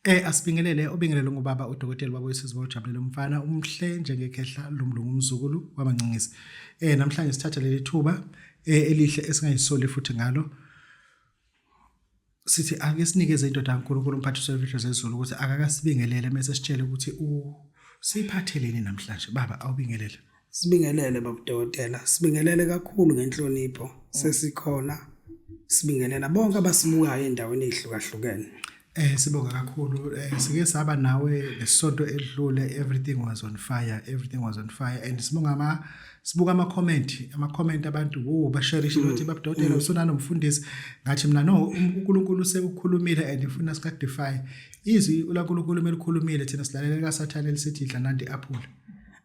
Asibingelele obingelele ngubaba udokotela baba wesizwe ojabulela umfana umhle njengekhehla lomlungu umzukulu wamancingisi. Namhlanje sithatha leli thuba elihle esingayisoli futhi ngalo. Sithi ake sinikeze indoda kaNkulunkulu umphathiswa wemfihlo zezulu ukuthi akakasibingelele mase sitshele ukuthi usiphatheleni namhlanje. Baba awubingelele. Sibingelele babudokotela, sibingelele kakhulu ngenhlonipho. Sesikhona sibingelela bonke abasibukayo endaweni ezihlukahlukene. Sibonga kakhulu. Sike saba nawe lesonto edlule, everything was on fire, everything was on fire and sibonga ama sibuka ama comment abantu wo basharishe ukuthi babudokotela usona nomfundisi. Ngathi mina no, uNkulunkulu sekukhulumile and ufuna sika-defy izwi laNkulunkulu melikhulumile, thina silalela kaSathane elisithi idla nanti apple.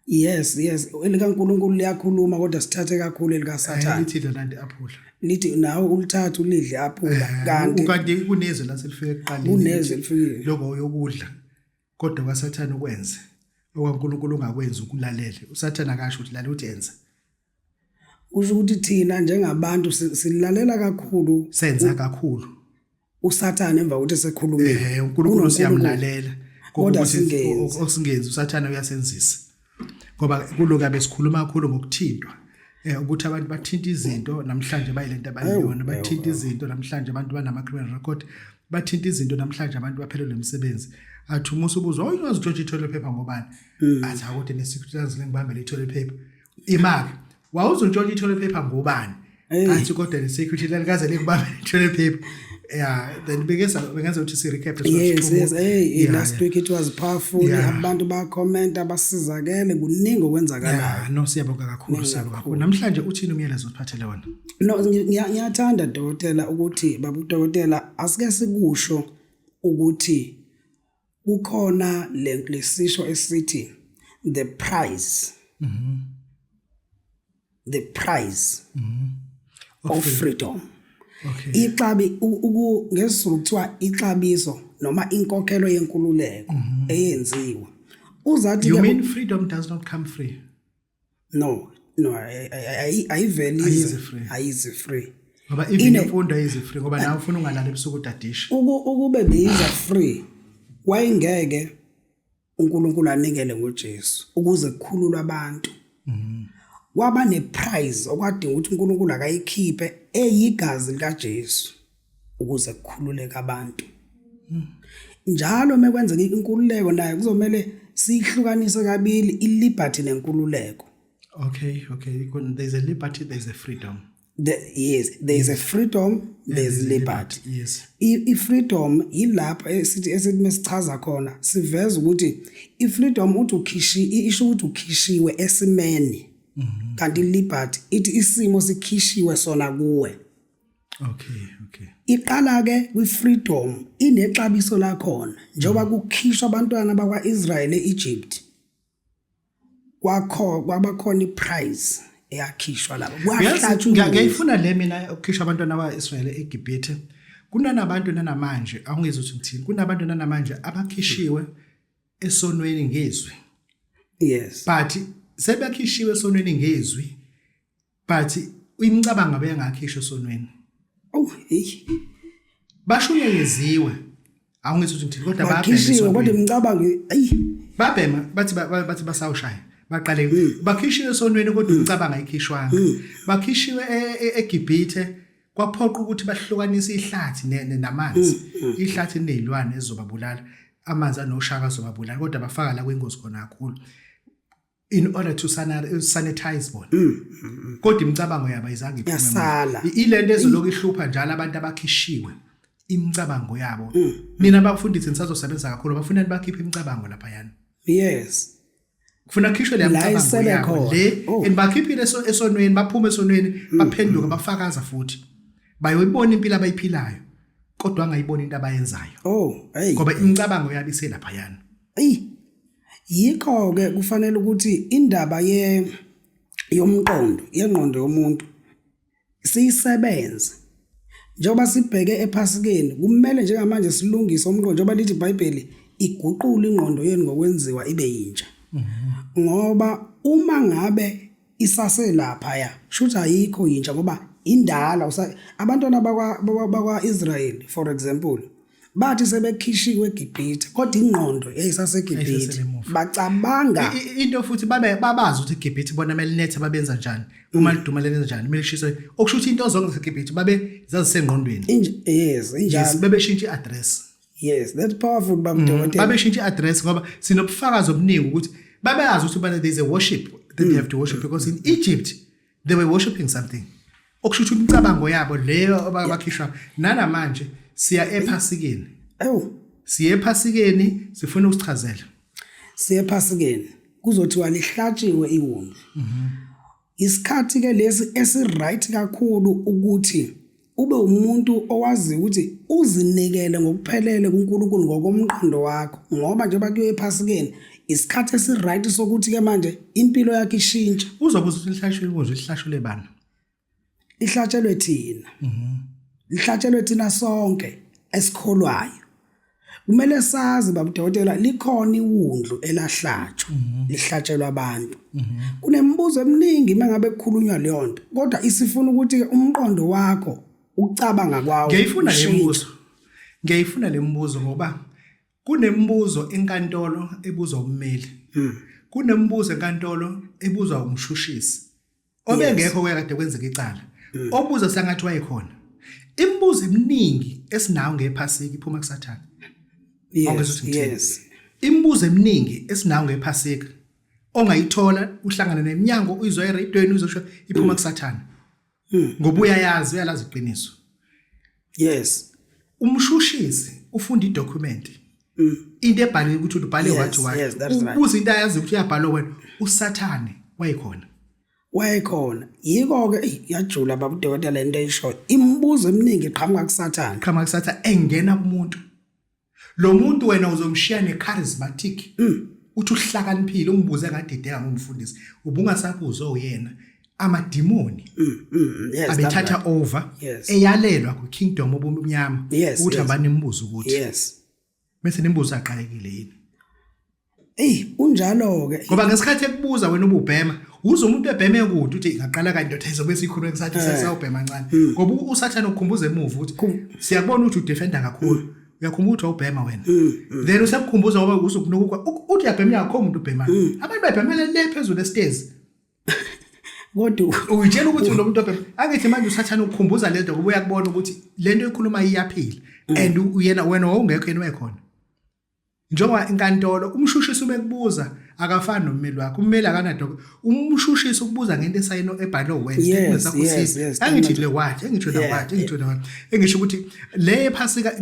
Yes, elikaNkulunkulu liyakhuluma kodwa sithathe kakhulu elikaSathane. Lithi idla nanti apple. Lithi nawe ulithathe ulidle apula kanti kanti kunezwe la selifike ekuqaleni. Kunezwe elifikile. Lokho uyokudla kodwa kwaSathane ukwenze okwaNkulunkulu ungakwenzi ukulalele. USathane akasho ukuthi lalela, uthi enza. Kusho ukuthi thina njengabantu silalela kakhulu senza kakhulu uSathane emva kokuthi sekhulumile. UNkulunkulu siyamlalela kodwa singenzi. Osingenzi uSathane uyasenzisa. Ngoba kuloku besikhuluma kakhulu ngokuthintwa. Ukuthi abantu bathinta izinto namhlanje bayilento abayiyona, bathinta izinto namhlanje abantu banama criminal record, bathinta izinto namhlanje abantu baphelelwe imisebenzi. Athi uma usubuzwa, "Oh, uyazi utshontsha i-toilet paper ngobani?" Athi akude ne-secret ngibambele i-toilet paper. Imali. Wawuzontshontsha i-toilet paper ngobani? Athi kodwa le-security lalikaze likubambele i-toilet paper. Yeah, then bengeza bengenza ukuthi si recap. Yes, hey, last week it was powerful. Abantu ba comment, abasizakele, kuningi okwenzakalayo. Yeah, no, siyabonga kakhulu, siyabonga kakhulu. Namhlanje uthini umyalezo osiphathele wona? No, ngiyathanda dokotela ukuthi baba udokotela asike sikusho ukuthi kukhona le lesisho esithi the price the price of freedom. Ixabi ngesiZulu kuthiwa ixabiso noma inkokhelo yenkululeko eyenziwa. Uzathi You mean freedom does not come free? No, ayiveli. Ayizi free. Ayizi free. Ngoba even imfundo ayizi free, ngoba nawe ufuna ungalali ebusuku utadisha. Ukube beyiza free, wayengeke uNkulunkulu anikele ngoJesu ukuze kukhululwe abantu. Kwaba neprice okwadinga ukuthi uNkulunkulu akayikhiphe eyigazi likaJesu ukuze kukhululeke abantu. Njalo mekwenzeka inkululeko nayo kuzomele siyihlukanise kabili, iliberty nenkululeko. Okay. There's a liberty, there's a freedom. Yes, there is a freedom, there's liberty. I-freedom yilapho esithi mesichaza khona siveza ukuthi i-freedom uthi ukhishi isho ukuthi ukhishiwe esimeni, kanti liberty ithi isimo sikhishiwe sona kuwe. Iqala ke kwi-freedom inexabiso lakhona njengoba kukhishwa abantwana bakwa-Israel e-Egypt, kwakho kwabakhona iprice eyakhishwa lapho kwahlatshwa. Ngiyayifuna le mina ukukhishwa abantwana bakwa-Israel eGibhithe. Kunanabantu nanamanje, awungizwa ukuthi ngithini, kunabantu nanamanje abakhishiwe esonweni ngezwi. But sebekhishiwe esonweni ngezwi, but imicabango abengakhishwa esonweni. Oh, hey. Bashunyekeziwe. Awungizwa ukuthi ngithini, kodwa babhema Bakhishiwe kodwa esonweni. Imicabango ayi. Babhema bathi bathi basawushaya. Baqale bakhishiwe esonweni kodwa imicabango ayikhishwanga. Bakhishiwe eGibhithe, kwaphoqa ukuthi bahlukanise ihlathi namanzi. Ihlathi linezilwane ezizobabulala, amanzi anoshaka azobabulala, kodwa bafaka la kwingozi khona kakhulu in order to sanitize bona. Kodwa imicabango yabo ayizange iphume. Yasala. Ilento ezoloku ihlupha njalo abantu abakhishiwe imicabango yabo. Nina bafundisi nisazosebenza kakhulu, bafuna bakhiphe imicabango lapha yana. Kufuna kukhishwe le La micabango isele yabo khona. le and bakhiphile esonweni, baphume esonweni, baphenduka, bafakaza futhi. Bayoyibona impilo abayiphilayo kodwa angayiboni into abayenzayo. Oh, hey. Ngoba imicabango yabo iselapha yana. Ey. Yikho ke kufanele ukuthi indaba ye yomqondo, yengqondo yomuntu siyisebenze. Njengoba sibheke ephasikeni, kumele njengamanje silungise umqondo njengoba lithi iBhayibheli iguqule ingqondo yenu ngokwenziwa ibe yintsha. Ngoba uma ngabe isaselapha ya, shuthi ayikho yintsha ngoba indala. Abantwana bakwa Israel, for example, Bathi sebekhishiwe eGibhithe kodwa ingqondo yayisaseGibhithe. Yayisaselemuva. Bacabanga Into futhi babe babazi ukuthi iGibhithe bona melinetha babenza njani, uma liduma lenza njani, melishisa. Okusho ukuthi into zonke zeGibhithe babe zazisengqondweni. Yes, Yes, injalo. bebeshintsha i-address. Yes, that's powerful baba dokotela. Babeshintsha i-address ngoba sinobufakazi obuningi ukuthi babeyazi ukuthi bana there is a worship that they have to worship because in Egypt they were worshiping something. Okusho ukuthi imicabango yabo leyo abakhishwa nanamanje siya ephasikeni. Ewu, Siye ephasikeni sifuna ukusichazela. Siye ephasikeni kuzothiwa lihlatshiwe iwundlu. Isikhathi ke lesi esi-right kakhulu ukuthi ube umuntu owazi ukuthi uzinikele ngokuphelele kuNkulunkulu ngokomqondo wakho, ngoba njengoba kuyo ephasikeni isikhathi esi-right sokuthi ke manje impilo yakho ishintshe. Uzobuza ukuthi lihlatshiwe iwundlu, lihlatshelwe bani? Lihlatshelwe thina. Lihlatshelwe thina sonke esikholwayo. Kumele sazi babudokotela likhona iwundlu elahlatshwa, lihlatshelwa abantu. Kunemibuzo eminingi mangabe kukhulunywa leyo nto, kodwa isifuna ukuthi umqondo wakho ukucabanga kwawo Ngiyayifuna le ushintshe. mibuzo. Ngiyayifuna le mibuzo ngoba kunemibuzo enkantolo ebuzwa ummeli. Kunemibuzo enkantolo ebuzwa umshushisi. Obengekho kade kwenzeka icala. Obuza sengathi wayekhona. Imibuzo eminingi esinayo ngephasika iphuma kuSathane. Awungezwa ukuthi ngithini? Yes. Imibuzo eminingi esinayo ngephasika ongayithola uhlangane neminyango uyizwa eradweni uzosho iphuma kuSathane. Ngoba uyayazi, uyalazi iqiniso. Umshushisi ufunda idocument. Into ebhaliwe ukuthi ubhale wathi wathi. Yes, that's right. Ubuza into ayazi ukuthi uyabhalwa wena. uSathane wayekhona. Wayekhona. Yiko ke eyi, yajula baba udokotela lento eyishoyo. Imibuzo eminingi iqhamuka kuSathane. Qhamuka kuSathane engena kumuntu. Lo muntu wena uzomshiya necharismatic. Uthi uhlakaniphile ungibuze ngadideka ngumfundisi. Ubungasabuzwa uyena amadimoni. Yes, that's Abethatha right. over eyalelwa ku kingdom obumnyama ukuthi abanimbuzo ukuthi bese nimbuzo aqalekile yini. Ey, unjalo ke. Ngoba ngesikhathi ekubuza wena ububhema, uze umuntu ebheme kude uthi ingaqala kanti ndoda izobe sikhuluma kusathi sesawubhema kancane. Ngoba uSathane ukukhumbuza emuva ukuthi siyakubona ukuthi udefenda kakhulu. Uyakhumbula ukuthi awubhema wena. Then usekukhumbuza ngoba uzokunuka uthi uyabhema yakho umuntu ubhema. Abantu bayibhemela le phezulu estairs. Kodwa uyitshela ukuthi lo muntu obhema. Angithi manje uSathane ukukhumbuza lento ngoba uyakubona ukuthi lento ekhuluma iyaphila and uyena wena wawungekho yena wayekhona. Njengoba inkantolo umshushisi ubekubuza akafani nommeli wakho. Ummeli akanadoko. Umshushisi ukubuza ngento esayino ebhalwe wena, statement sakho siphi. Angithi le what, engitsho la what, engitsho la what. Engisho ukuthi le ephasika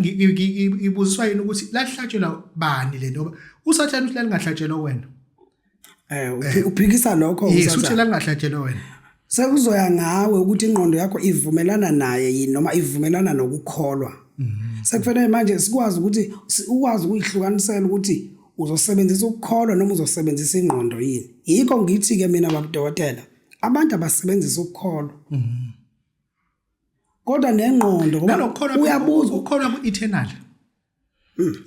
ibuziswa yini ukuthi lahlatshelwa bani le nto. USathane uthi lalingahlatshelwa wena. Uphikisa lokho Yes, uSathane. uthi lalingahlatshelwa wena. Sekuzoya ngawe ukuthi ingqondo yakho ivumelana naye yini noma ivumelana nokukholwa. Sekufanele manje sikwazi ukuthi ukwazi ukuyihlukanisela ukuthi uzosebenzisa ukukholwa noma uzosebenzisa ingqondo yini. Yikho ngithi ke mina babudokotela, abantu abasebenzisa ukukholwa. Kodwa nengqondo ngoba Nalokukholwa uyabuza ukukholwa ku-eternal.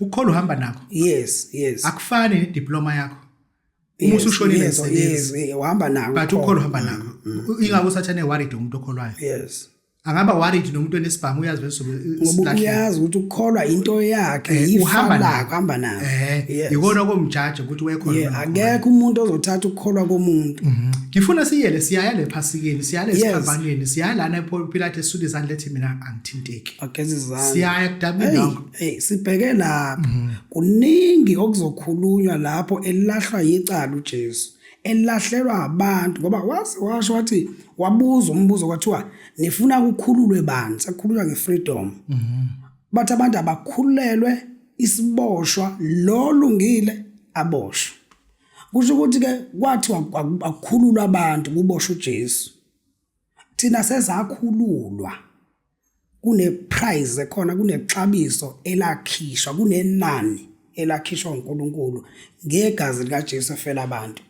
Ukukholwa uhamba nakho. Yes. Akufani nediploma yakho. Uma usushonile emsebenzi. Yes, uhamba nakho. But ukukholwa uhamba nakho. Ingakho uSathane worried umuntu okholwayo. Angaba worried nomuntu onesibhamu uyazi vele sobe Ngoba uyazi ukuthi ukukholwa into yakhe, ifa Uhamba lakhe, nakho. uhamba nakho. Ikona komjaja ukuthi wekhona noma Akekho umuntu ozothatha ukukholwa komuntu. Ngifuna siyele siyaya le phasikeni, siyale esiphambanweni, siyaya lana ePilate esule izandla ethi mina angithinteki. Ageza izandla. Siyaya kudabula Hey, inongo. hey, sibheke lapho. Kuningi okuzokhulunywa lapho elahlwa yicala uJesu. Elahlelwa abantu ngoba waze washo wathi wabuza umbuzo kwathiwa nifuna kukhululwe bani? Sekukhulunywa ngefreedom. Bathi abantu abakhululelwe isiboshwa lo lungile aboshwe. Kusho ukuthi ke kwathiwa akukhululwa abantu kuboshwe uJesu. Thina sezakhululwa. Kune prize ekhona, kunexabiso elakhishwa, kunenani elakhishwa uNkulunkulu ngegazi likaJesu efela abantu.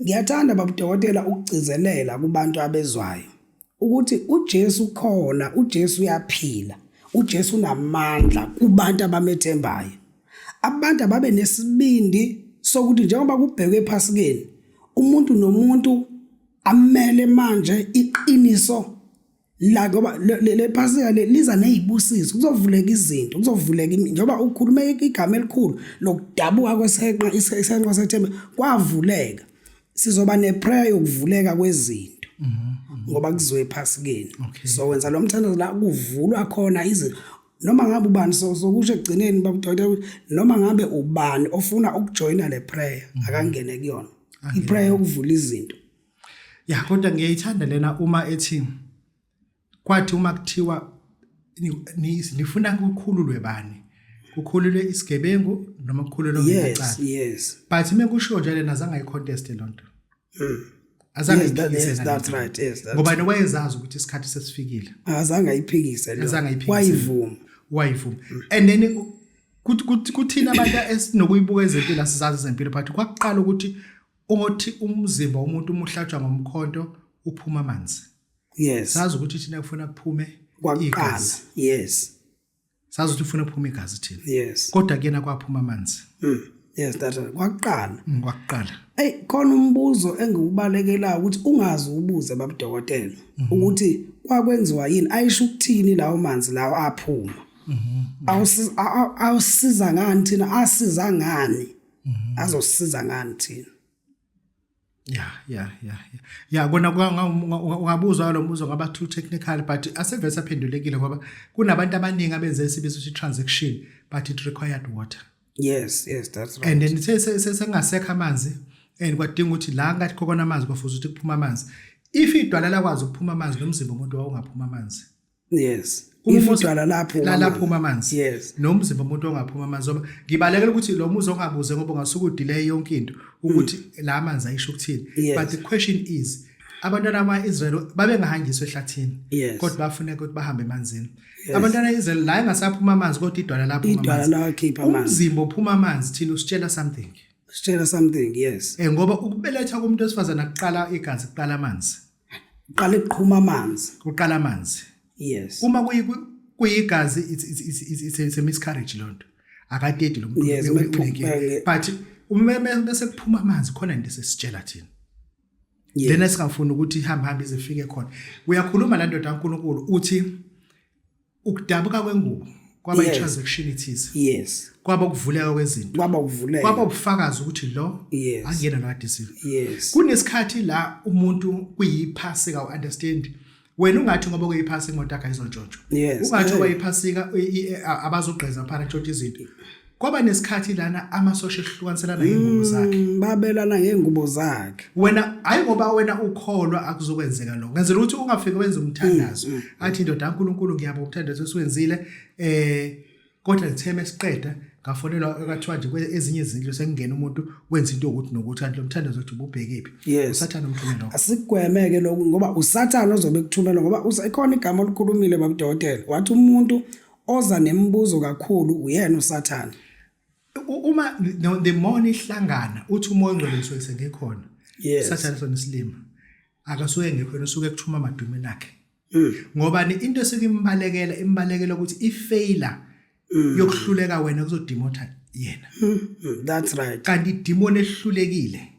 Ngiyathanda babudokotela ukugcizelela kubantu abezwayo ukuthi uJesu ukhona, uJesu uyaphila, uJesu unamandla kubantu abamethembayo. Abantu ababe nesibindi sokuthi njengoba kubhekwe ephasikeni, umuntu nomuntu amele manje iqiniso La ngoba le phasika le liza nezibusiso, kuzovuleka izinto, kuzovuleka njengoba ukhulume igama elikhulu lokudabuka kwesenqa, isenqa sethemba kwavuleka. Sizoba neprayer yokuvuleka kwezinto ngoba kuzowe ephasikeni. So wenza lo mthandazo la kuvulwa khona izinto. Noma ngabe ubani, so sokusho ekugcineni babudokotela ukuthi noma ngabe ubani ofuna ukujoyina le prayer akangene kuyona. I-prayer yokuvula izinto. Ya, kodwa ngiyayithanda lena uma ethi kwathi uma kuthiwa nifuna kukhululwe bani, kukhululwe isigebengu noma kukhululwe ongenacala. Yes. But uma kushiwo nje lena azange ayicontest lonto. Azange ayiphikise. Yes, that's right. Yes, that's ngoba nowayezazi ukuthi isikhathi sesifikile. Azange ayiphikise lo. Azange ayiphikise. Wayivuma. Wayivuma. And then kuthina abantu esinokuyibuka ezempilo, asizazi ezempilo, but kwakuqala ukuthi othi umzimba womuntu uma uhlatshwa ngomkhonto uphuma amanzi. Sazi ukuthi thina kufuna kuphume Kwakuqala. Yes. Sazi ukuthi ufuna kuphume igazi thina. Yes. Kodwa kuyena kwaphuma amanzi. Yes, that's right. Kwakuqala. Kwakuqala. Hey, khona umbuzo engiwubalekelayo ukuthi ungazi ubuze babudokotela ukuthi kwakwenziwa yini, ayisho ukuthini lawo manzi lawo aphuma. Awusiza ngani thina, asiza ngani? Azosiza ngani thina? Ya, kona ungabuzwa lo mbuzo ngaba too technical, but asevele saphendulekile ngoba kunabantu abaningi abenze isibizo ukuthi transaction, but it required water. Yes, that's right. And then sengasekho amanzi and kwadinga ukuthi la ngathi khona amanzi kwafuza ukuthi kuphuma amanzi. If idwala lakwazi ukuphuma amanzi, nomzimba womuntu wawungaphuma amanzi. Yes. If idwala laphuma laphuma amanzi. Yes. Nomzimba umuntu ongaphuma amanzi, ngoba ngibalekela ukuthi lo muzi ongabuze ngoba ungasuke udelay yonke into ukuthi la amanzi ayisho ukuthini. But the question is, abantwana bama-Israel babengahanjiswa ehlathini kodwa bafuneka ukuthi bahambe emanzini. Abantwana ba-Israel la engasaphuma amanzi kodwa idwala laphuma Idwala amanzi. lawakhipha amanzi. Umzimba ophuma amanzi thina usitshela something. Sitshela something, yes. Ngoba ukubeletha komuntu wesifazana kuqala igazi, kuqala amanzi. Uqala ukuqhuma amanzi. Kuqala amanzi. Yes. Uma kuyigazi it's a miscarriage lonto. Akatedi lo muntu. Yes, but uma bese kuphuma amanzi khona into esesitshela thina. Lena singafuni ukuthi ihambe hambe ize ifike khona. Uyakhuluma la ndoda kaNkuluNkulu uthi ukudabuka kwengubo kwaba i-transaction ethize. Yes. Kwaba ukuvuleka kwezinto. Kwaba ukuvuleka. Kwaba ubufakazi ukuthi lo angena lo adisiwe. Yes. Kunesikhathi la umuntu kuyiphasika u-understand. Wena ungathi ngoba kuyiphasika imoto yakhe ayizontshontshwa. Ungathi ngoba yiphasika abazogqeza phana ntshontsha izinto. Kwaba nesikhathi lana amasosha ehlukaniselana ngezingubo zakhe. Babelana ngezingubo zakhe. Wena hayi ngoba wena ukholwa akuzokwenzeka lokho. Ngenzela ukuthi ungafiki wenze umthandazo. Athi indoda kaNkuluNkulu ngiyabonga umthandazo esiwenzile kodwa ngitheme siqeda ngafonelwa kwathiwa nje ezinye izindlu sekungena umuntu wenza into ukuthi nokuthi kanti lo mthandazo uthi ububhekephi. Usathana umthumela lokho. Asigwemeke lokho ngoba usathana ozobe ekuthumela ngoba ikhona igama olikhulumile babudokotela wathi umuntu oza nemibuzo kakhulu uyena usathana. Uma the more nihlangana uthi umoya ongcwele usuke sengekhona. Yes. Sathana sona isilima. Akasuke engekhona usuke ekuthuma amadumeni akhe. Ngoba ni into esuke imbalekela imbalekela ukuthi ifailure yokuhluleka wena kuzodemotha yena. That's right. Kanti idemon ehlulekile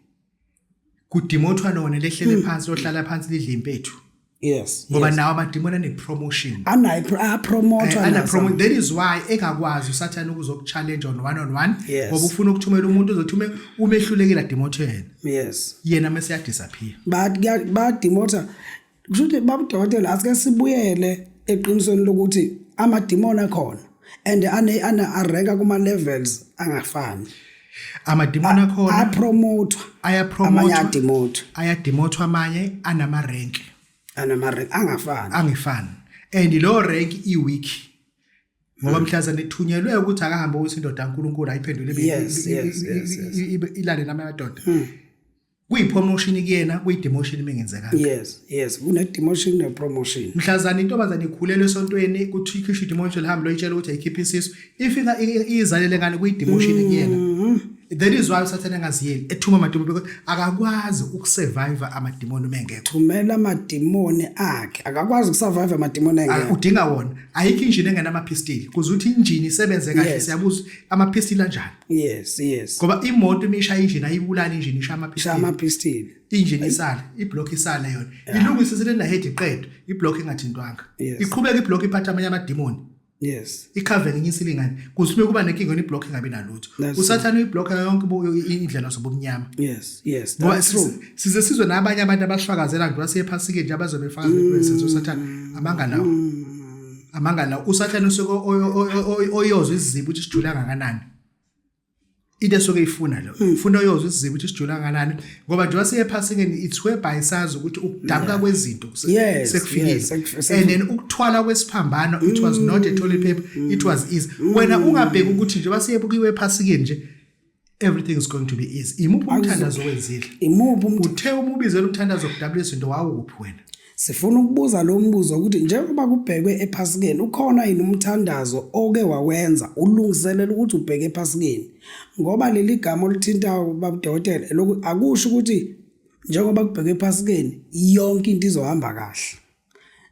kudemothwa lona lehlele phansi lohlala phansi lidla impethu. Yes. Ngoba nawo amademon ane promotion. Anayi promoter ana promotion. That is why engakwazi usathana ukuzokuchallenge on one on one ngoba ufuna ukuthumela umuntu ozothume umehlulekile ademothe yena. Yes. Yena mase ya disappear. But ba demotha kusho ukuthi babudokotela asike sibuyele eqinisweni lokuthi amademon akhona and ane ana aranka kuma levels angafani. Amademon akhona apromote, ayapromote, amanye ademote, ayademote, amanye anama rank, anama rank angafani, angifani, and lo rank i weak ngoba mhlazane ithunyelwe ukuthi akahambe ukuthi indoda kaNkuluNkulu ayiphendule ilale namadoda. Kuyi-promotion kuyena, kuyi-demotion mengenzekanga. Yes, kune demotion ne promotion. Mhlazane intombazane ikhulelwe esontweni kuthi ikhishwe i-demotion lihambe loyitshela ukuthi ayikhiphe isisu, ifika izalele ngane, kuyi-demotion kuyena. That is why uSathane engaziyeli ethuma amadimoni, because akakwazi ukusurvive amadimoni uma engekho. Thumela amadimoni akhe, akakwazi ukusurvive amadimoni engekho. Udinga wona. Ayikho injini engenamaphistili. Kuze ukuthi injini isebenze kahle, siyabuza amaphistili anjani. Yes. Ngoba imoto uma ishaya injini ayibulali injini, ishaya amaphistili. Ishaya amaphistili. Injini isale, iblock isale yona. Ilungise sele head iqedwe, iblock ingathintwanga. Iqhubeka iblock iphatha amanye amadimoni. Ikhave ngenye isilingane. Kusuke kuba nenkinga yona iblock ingabi nalutho. Usathane uyiblock yonke indlela zobumnyama. Yes. Ngoba That's true. Size sizwe nabanye abantu abashwakazela nje basephasikeni nje abazobe befakaza ukuthi senze usathane amanga lawo. Amanga lawo. Usathane usuke oyozwa isizibu ukuthi sijula kangakanani. Into esuke ifuna lo. Ufuna oyozwa isizibu ukuthi sijula kangakanani, ngoba njengoba siye ephasikeni, it's whereby sazi ukuthi ukudabuka kwezinto sekufikile. And then ukuthwala kwesiphambano, it was not a toilet paper, it was easy. Wena ungabheki ukuthi njengoba siyebukiwe ephasikeni nje everything is going to be easy. Imuphi umthandazo owenzile? Imuphi Uthe uma ubizela umthandazo okudabula izinto, wawuphi wena? Sifuna ukubuza lo mbuzo ukuthi njengoba kubhekwe ephasikeni, ukhona yini umthandazo oke wawenza ulungiselela ukuthi ubheke ephasikeni? Ngoba leli gama olithintayo, babudokotela, lokhu akusho ukuthi njengoba kubhekwe ephasikeni yonke into izohamba kahle.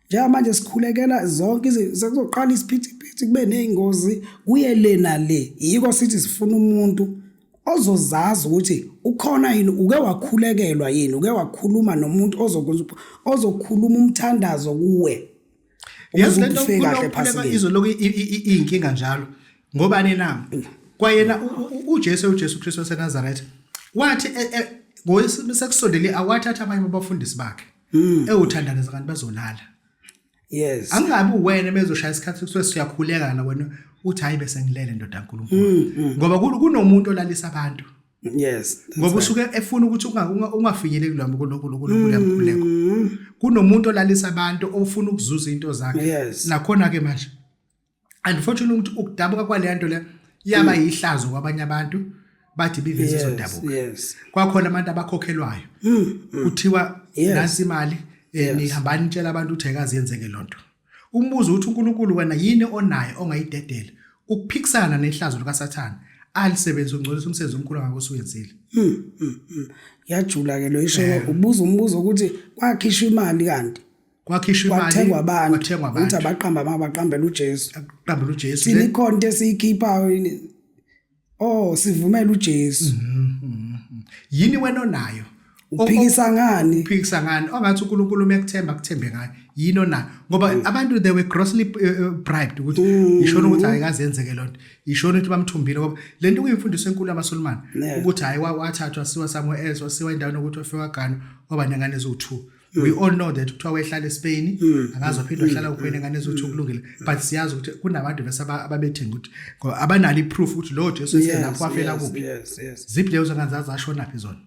Njengamanje sikhulekela zonke izinto, sekuzoqala isiphithiphithi, kube nezingozi, kuye le na le. Yiko sithi sifuna umuntu ozozazi ukuthi ukhona yini, uke wakhulekelwa yini, uke wakhuluma nomuntu ozokwenza, ozokhuluma umthandazo kuwe Yazi ukuze lento ufike kahle ukukhuleka ephasikeni. Izoloku iyinkinga njalo. Ngobani na? Kwayena uJesu, uJesu Kristu waseNazaretha, wathi sekusondele awathatha abanye babafundisi bakhe. Ewuthandaza kanti bazolala. Angabi wena mezoshaya isikhathi kusuke siyakhuleka la, wena uthi hayi, bese ngilele, ndoda kaNkulunkulu. Ngoba kunomuntu olalisa abantu. Yes, that's Ngoba right. usuke efuna ukuthi ungafinyeleli kulami kulomkhuleko. Kunomuntu olalisa abantu ofuna ukuzuza into zakhe. Nakhona ke manje, unfortunately, ukuthi ukudabuka kwale nto le yaba yihlazo kwabanye abantu, bathi biveze izodabuka. Kwakhona abantu abakhokhelwayo, kuthiwa nansi imali, nihambani nitshela abantu ukuthi ayikaze yenzeke lonto. Umbuzo uthi uNkulunkulu wena yini onayo ongayidedela ukuphikisana nehlazo likaSathane alisebenzi ungcolisa umsebenzi omkhulu angako usuyenzile? Yajula ke lo isho, ubuza umbuzo ukuthi kwakhishwa imali kanti Kwakhishwa imali, kwathengwa abantu, kwathengwa ukuthi abantu, abaqamba mabaqambela uJesu. Aqambela uJesu. Thina ikhona into esiyikhiphayo yini? Oh, sivumela uJesu. Yini wena onayo? Uphikisa ngani? Uphikisa ngani ongathi uNkulunkulu uma ekuthemba akuthembe ngayo? Yini onayo? Ngoba abantu, they were grossly bribed ukuthi ishona ukuthi ayikaze yenzeke lonto, ishona ukuthi bamthumbile, ngoba lento kuyimfundiso enkulu yamaSulumane ukuthi hayi, wathathwa siwa somewhere else, wasiwa endaweni ukuthi wafika wagana waba nengane eziwu2. We all know that kuthiwa wehlala eSpain, akaze waphinde wahlala kuphela nengane eziwu2, kulungile, but siyazi ukuthi kunabantu bese ababethenga ukuthi ngoba abanalo iproof ukuthi lo Jesu eselapho wafela kuphi. Ziphi lezo ngane, zashona phi zona?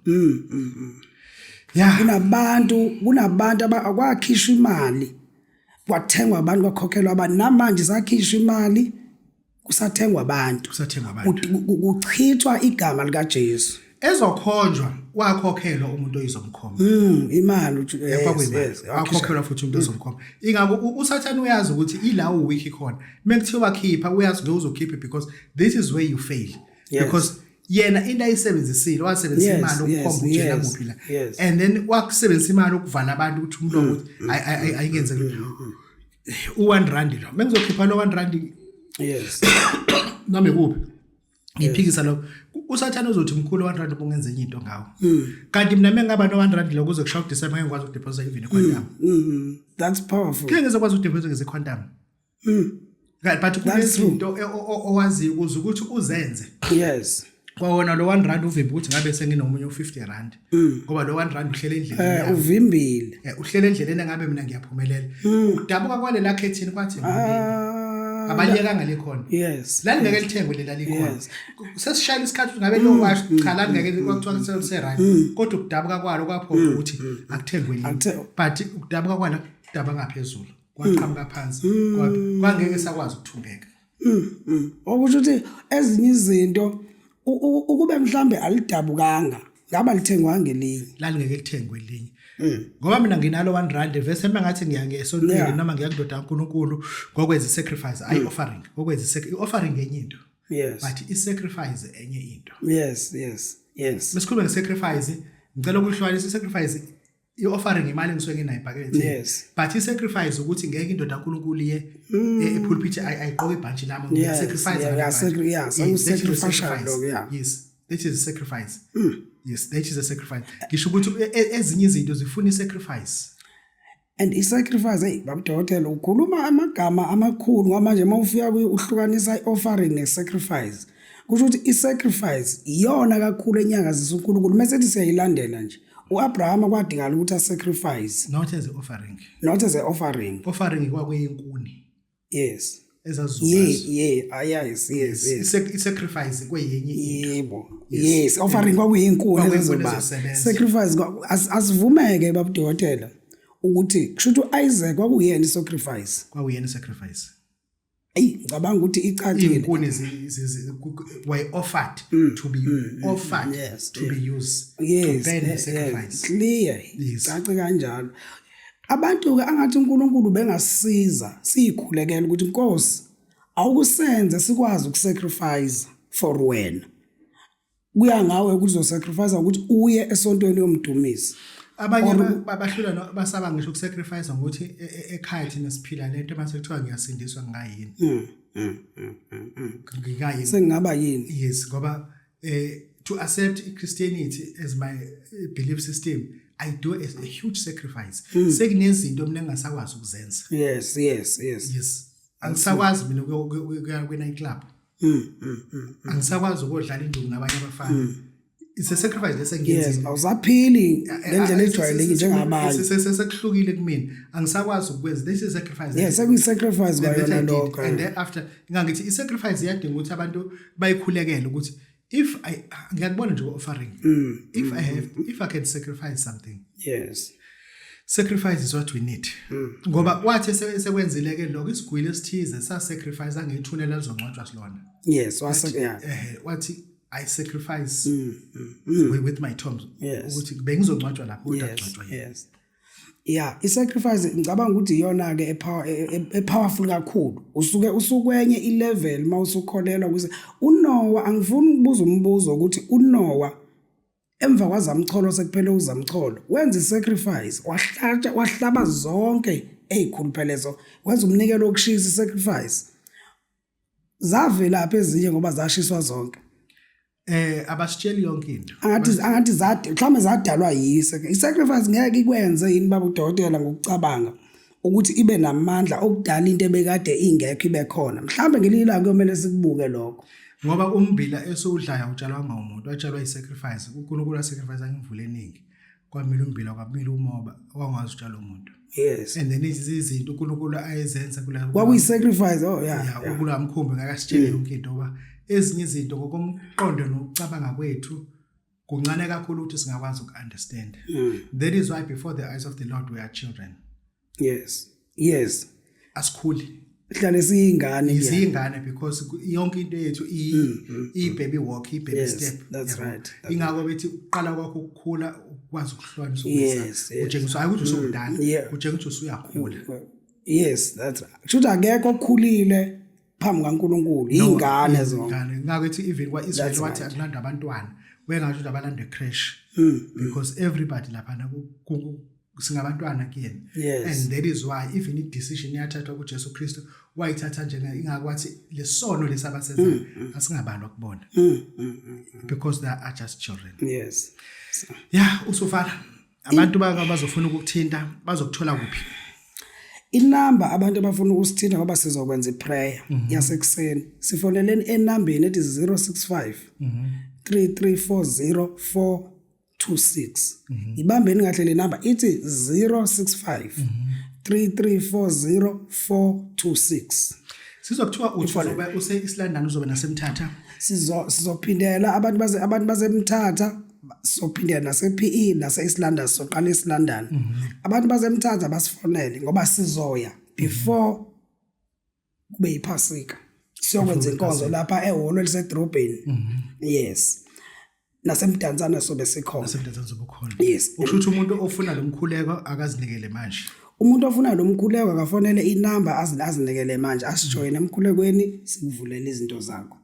Yeah. Kunabantu akwakhishwa imali, kwathengwa abantu, kwakhokhelwa abantu. Namanje sakhishwa imali, kusathengwa abantu. Kusathengwa abantu. Kuchithwa igama likaJesu. Ezokhonjwa wakhokhelwa umuntu oyizomkhomba. Imali Kwakuyimali. Wakhokhelwa futhi umuntu ozomkhomba. Ingakho uSathane uyazi ukuthi ila uweak khona. Mekuthiwa khipha, uyazi lo uzokhipha, because this is where you fail. Because yena into ayisebenzisile, wasebenzisa imali ukukhomba ukuthi yena kuphi la. And then wakusebenzisa imali ukuvala abantu ukuthi umlomo ukuthi ayingenzeki. U1 rand lo. Mengizokhipha lo 1 rand noma ikuphi. Ngiphikisa lokho. USathane uzothi mkhulu 1 rand kungenza enye into ngawo. Kanti mina mengaba no 1 rand lo kuze kushaya uDecember ngeke ngikwazi ukudeposit even equantum. That's powerful. Ngeke ngizokwazi ukudeposit ngequantum. Kanti but That's true. kunezinto owaziyo ukuze ukuthi uzenze. Kwawona lo 1 rand uvimba ukuthi ngabe senginomunye u50 rand. Ngoba lo 1 rand uhlele endleleni yami. Uvimbile. Uhlele endleleni engabe mina ngiyaphumelela. Ukudabuka kwalela khethini kwathi abaliyekanga likhona. Lalingeke lithengwe lela likhona. Sesishayela isikhathi ukuthi ngabe lo washo cha, lalingeke, kwakuthiwa selise right. Kodwa ukudabuka kwalo kwaphoqa ukuthi akuthengwe elinye. But ukudabuka kwalo kudaba ngaphezulu. Kwaqhamuka phansi. Kwangeke sakwazi ukuthungeka. Okusho ukuthi ezinye izinto ukube mhlambe alidabukanga ngaba lithengwanga elinye. Lalingeke lithengwe elinye. Ngoba mina nginalo 1 rand vese mengathi ngiya ngesontweni noma ngiya kundoda kaNkuluNkulu ngokwenza sacrifice, ayi offering, ngokwenza i-offering enye into. But i-sacrifice enye into. Yes. Mesikhuluma nge-sacrifice, ngicela ukuhlukanisa i-sacrifice, i-offering imali engisuke nginayo ebhaketheni. But i-sacrifice ukuthi ngeke indoda kaNkulunkulu iye epulpit ayigqoke ibhantshi lami. Ngiya-sacrifice ngale bhantshi. Yeah, Yes, that is a sacrificial sacrifice. lokho, yeah. Yes, that is a sacrifice. Yes, that is a sacrifice. Ngisho ukuthi ezinye izinto zifuna i-sacrifice. And i-sacrifice, hey babudokotela, ukhuluma amagama amakhulu, ngoba manje uma ufika uhlukanisa i-offering ne-sacrifice, kusho ukuthi i-sacrifice iyona kakhulu enyakazisa uNkulunkulu. Mase siyayilandela nje, uAbraham kwadingakala ukuthi a-sacrifice. Not as a offering. Not as a offering. Offering kwakuyinkuni ezazizobazo. Yeah, ah, yes. I-sacrifice kweyenye into. Yebo, yes, offering kwakuyinkuni Kwakuyinkuni ezizoba ezosebenza. sacrifice asivumeke babudokotela ukuthi kusho ukuthi uIsaac kwakuyena i-sacrifice. Kwakuyena i-sacrifice. Eyi, ngicabanga ukuthi icacile. Iy'nkuni were offered to be offered to be used to burn the sacrifice. Clear. Cace kanjalo. Abantu ke angathi uNkulunkulu bengasisiza siyikhulekela ukuthi Nkosi awukusenze sikwazi ukusacrifice for wena. Kuya ngawe ukuthi uzosacrifice ukuthi uye esontweni yomdumisi. Abanye bahlula basaba ngisho ukusacrifice ngokuthi ekhaya thina siphila lento mase kuthiwa ngiyasindiswa ngingayini. Ngingayini. Sengingaba yini? Yes, ngoba to accept Christianity as my belief system, I do a huge sacrifice. Sekunezinto mina engingasakwazi ukuzenza. Yes. Yes. Angisakwazi mina ukuya kwi night club. Angisakwazi ukudlala induku nabanye abafana. It's a sacrifice lesengiyenzile. Yes, awusaphili ngendlela ejwayelekile njengabanye. Sekuhlukile kumina. Angisakwazi ukwenza. This is a sacrifice. Yes, sekuyi-sacrifice That I kwayona did. lokho. And then after ngangithi i-sacrifice iyadinga ukuthi abantu bayikhulekele ukuthi if I ngiyakubona nje offering. If I can sacrifice something. Sacrifice is what we need. Ngoba kwathi sekwenzile ke lokho, isigwili esithize sa sacrifice angethuna lalizongcwatshwa silona. Yes, wase yeah. Wathi I sacrifice with my tombs ukuthi bengizongcwatshwa lapho kodwa kungcwatshwa yena. Yes. Yeah, i-sacrifice ngicabanga ukuthi iyona ke e-powerful kakhulu. Usuke usukwenye i-level mawusukholelwa ukuthi uNoah, angifuni ukubuza umbuzo ukuthi uNoah emva kwazamcholo sekuphele uzamcholo wenza i-sacrifice, wahlatsha wahlaba zonke ezikhuluphelezo, wenza umnikelo wokushisa, i-sacrifice. Zavelaphi ezinye ngoba zashiswa zonke? Abasitsheli yonke into. Angathi zade mhlawumbe zadalwa yise i-sacrifice, ngeke ikwenze yini baba udokotela ngokucabanga ukuthi ibe namandla okudala into ebekade ingekho ibe khona? Mhlawumbe ngelinye ilanga kuyomele sikubuke lokho. Ngoba umbila esiwudlayo utshalwanga umuntu, watshalwa i-sacrifice. uNkulunkulu wasacrifice imvula eningi. Kwamila umbila, kwamila umoba, wangazi utshala umuntu. And then izinto uNkulunkulu ayezenza kula Kwakuyi-sacrifice, oh yeah. Yeah, kula mkhumbi ngakasitshele yonke into, ngoba ezinye izinto ngokomqondo nokucabanga kwethu kuncane kakhulu ukuthi singakwazi uku-understand. That is why before the eyes of the Lord we are children. Asikhuli. Hlale siyingane kuya. Siyingane because yonke into yethu i-baby walk, i-baby step. That's Yabo. right. That's Ingakho bethi ukuqala kwakho ukukhula ukwazi ukuhlukanisa ukwenza. Utshengisa hayi ukuthi usumdala, utshengisa ukuthi usuyakhula. Yes, that's right. Kusho ukuthi akekho okukhulile phambi kaNkulunkulu, ingane zonke. Ingane. Ngakho ethi even kwa-Israel That's wathi right. akulanda abantwana. Wengasho ukuthi abalande creche. Because everybody laphana singabantwana kuyena. And that is why even i-decision yathathwa kuJesu Kristu wayithatha njenga ingakwathi lesono lesabasenzayo asingabalwa kubona. Because they are just children. Yeah, usufana. Abantu bazofuna ukukuthinta bazokuthola kuphi? Inamba abantu abafuna ukusithinta, ngoba sizokwenza iprayer yasekuseni, sifoneleni enambeni ethi 065 3340 426. Ibambeni kahle le namba, ithi 065 3340 426. Sizokuthiwa uthi uzobe use East London, uzobe nasemthatha. Sizophindela abantu basemthatha, sizophindela nase PE nase East London, sizoqala East London. Abantu basemthatha basifonele ngoba sizoya before kube yiphasika, siyokwenza inkonzo lapha ehholo elisedrobheni. Yes, nasemdantsane sobe sikhona. Nasemdantsane zobe khona. Yes. Usho ukuthi umuntu ofuna lo mkhuleko akazinikele manje. Umuntu ofuna lo mkhuleko akafonele inamba azinikele manje, asijoyine emkhulekweni, sikuvulele izinto zakho.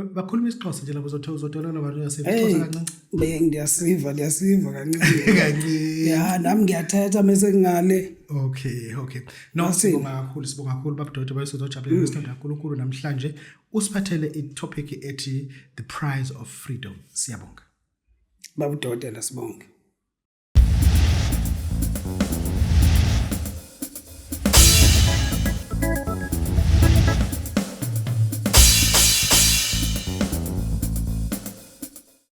Bakhuluma isiXhosa nje labo, uzothola uzothola abantu yasexhosa kancinci. Be ndiyasiva, ndiyasiva kancinci. Kancinci. Ya, nami ngiyathetha mase ngale. Okay. No, sibonga kakhulu, sibonga kakhulu babudoda bayisozojabulela isithando kaNkulunkulu namhlanje. Usiphathele i-topic ethi the price of freedom. Siyabonga. Babudokotela, sibonge.